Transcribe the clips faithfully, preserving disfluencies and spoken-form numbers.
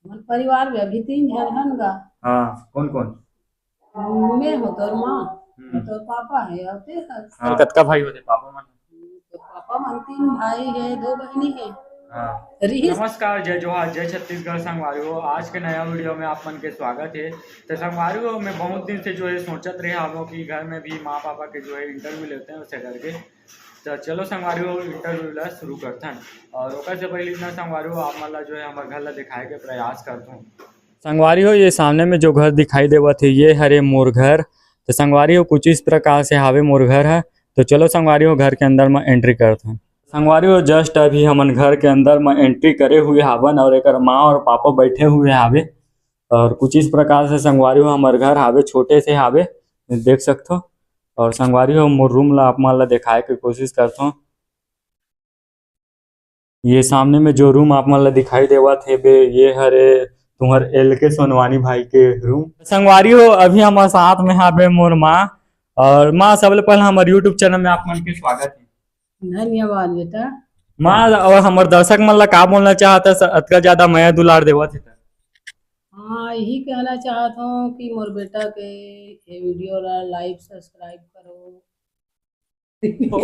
हमर परिवार में अभी तीन झन हन गा। हाँ, कौन कौन? मैं हो, तोर माँ, हम्म। तोर पापा है, और ते हस। हाँ। कतका भाई होते पापा मन? तो पापा मन तीन भाई है, दो बहनी है। हाँ। रिहिस। नमस्कार, जय जोहार, जय छत्तीसगढ़ संगवारी हो। आज के नया वीडियो में आप मन के स्वागत है। तो संगवारी हो, मैं बहुत दिन से जो है सोचत रहे हम लोग कि घर में भी माँ पापा के जो है इंटरव्यू लेते हैं उसे करके। तो चलो संगवारी हो, इंटरव्यू ला शुरू करथन। और ओकर से पहले इतना संगवारी हो, आप मन ला जो है हमारे घर ला दिखाए के प्रयास करथूँ। संगवारी हो, ये सामने में जो घर दिखाई देवत है, ये हरे मोर घर। तो संगवारी हो, कुछ इस प्रकार से हावे मोर घर है। तो चलो संगवारी हो, घर के अंदर में एंट्री करत हन। संगवारी हो, जस्ट अभी हमन घर के अंदर में एंट्री करे हुए हावन और एकर माँ और पापा बैठे हुए हावे। और कुछ इस प्रकार से संगवारी हो, हमर घर हावे, छोटे से हावे, देख सकथो। और संगवारी हो, मोर रूम ला आप मन ला दिखाए के कोशिश करथो। ये सामने में जो रूम आप मन ला दिखाई देवत हे बे, ये हरे तुम्हर एल के सोनवानी भाई के रूम। संगवारी हो, अभी हमर साथ में हावे मोर माँ। और माँ, सबले पहले हमर YouTube चैनल में आप मन के स्वागत है। धन्यवाद बेटा। माँ, और हमर दर्शक मन ला का बोलना चाहत है, अतका ज्यादा मया दुलार देवत है त? हाँ, यही कहना चाहत हूँ कि मोर बेटा के ये वीडियो ला लाइक, सब्सक्राइब करो।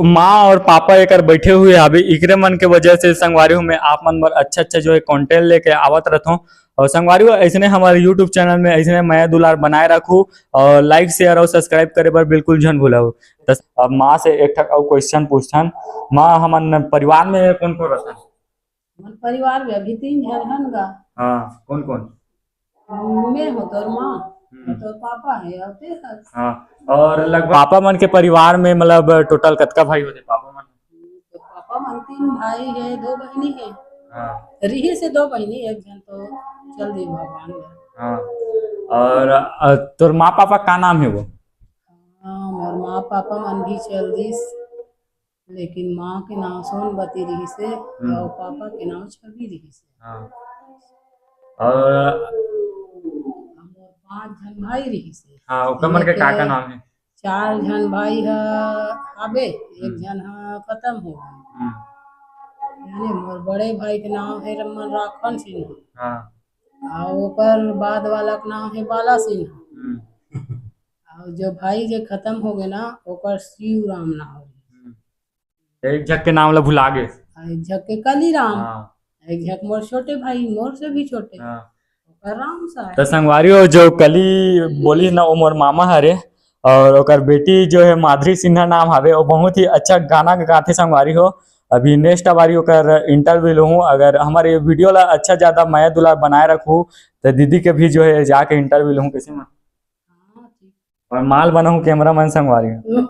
माँ और पापा एकर बैठे हुए हावे, इकरे मन के वजह से संगवारी हो, मैं आप मन बर अच्छा अच्छा जो है कंटेंट लेके आवत रहत हूँ। और संगवारी हो, ऐसने हमारे YouTube चैनल में ऐसने मया दुलार बनाए रखू और लाइक, शेयर और सब्सक्राइब करे बर बिल्कुल झन भूलव। त अब माँ से एक ठक अउ क्वेश्चन पूछथन। माँ, हमन परिवार में कौन कौन रहथन? हमर परिवार में अभी तीन झन हन गा। हाँ, कौन कौन? मैं हो, तोर माँ, हम्म। तोर पापा है, और ते हस। हाँ, और लगभग पापा मन के परिवार में मतलब टोटल कतका भाई होते पापा मन? तो पापा मन तीन भाई है, दो बहनी है। हाँ। रिहिस हे दो बहनी, एक झन तो चल दी भगवान बर। हाँ। और अ, तोर माँ पापा का नाम है वो? हाँ, मोर माँ पापा मन भी चल दिस, लेकिन माँ के नाम सोनवती रिहिस हे, हम्म। और पापा के नाम छवि रिहिस हे। हाँ। और हमर पांच झन भाई रिहिस हे। हाँ, ओकर मन के का का नाम है? चार झन भाई ह हाबे, एक हम्म। झन ह खत्म हो गे। हम्म। यानी मोर बड़े भाई के नाम है रमन राखन सिन्हा। हाँ। और ओकर बाद वाला के नाम है बाला सिन्हा। हम्म। और जो भाई जे खत्म हो गए ना, ओकर शिवराम नाम है। हम्म। एक झक के नाम ला भुला गे। और एक झक के कलीराम। हाँ। एक झक मोर छोटे भाई, मोर से भी छोटे। हाँ। ओकर राम सा है। त संगवारी हो, जो कली बोली ना, वो मोर मामा हरे। और ओकर बेटी जो है माधुरी सिन्हा नाम हवे, वो बहुत ही अच्छा गाना गाथे संगवारी हो। अभी नेक्स्ट बारी ओकर इंटरव्यू लूँ। अगर हमारे वीडियो ला अच्छा ज्यादा मया दुलार बनाए रखू, तो दीदी के भी जो है जाके इंटरव्यू लूँ। कैसे माँ? हाँ, ठीक। और माल बनाऊँ कैमरा मैन संगवारी हो।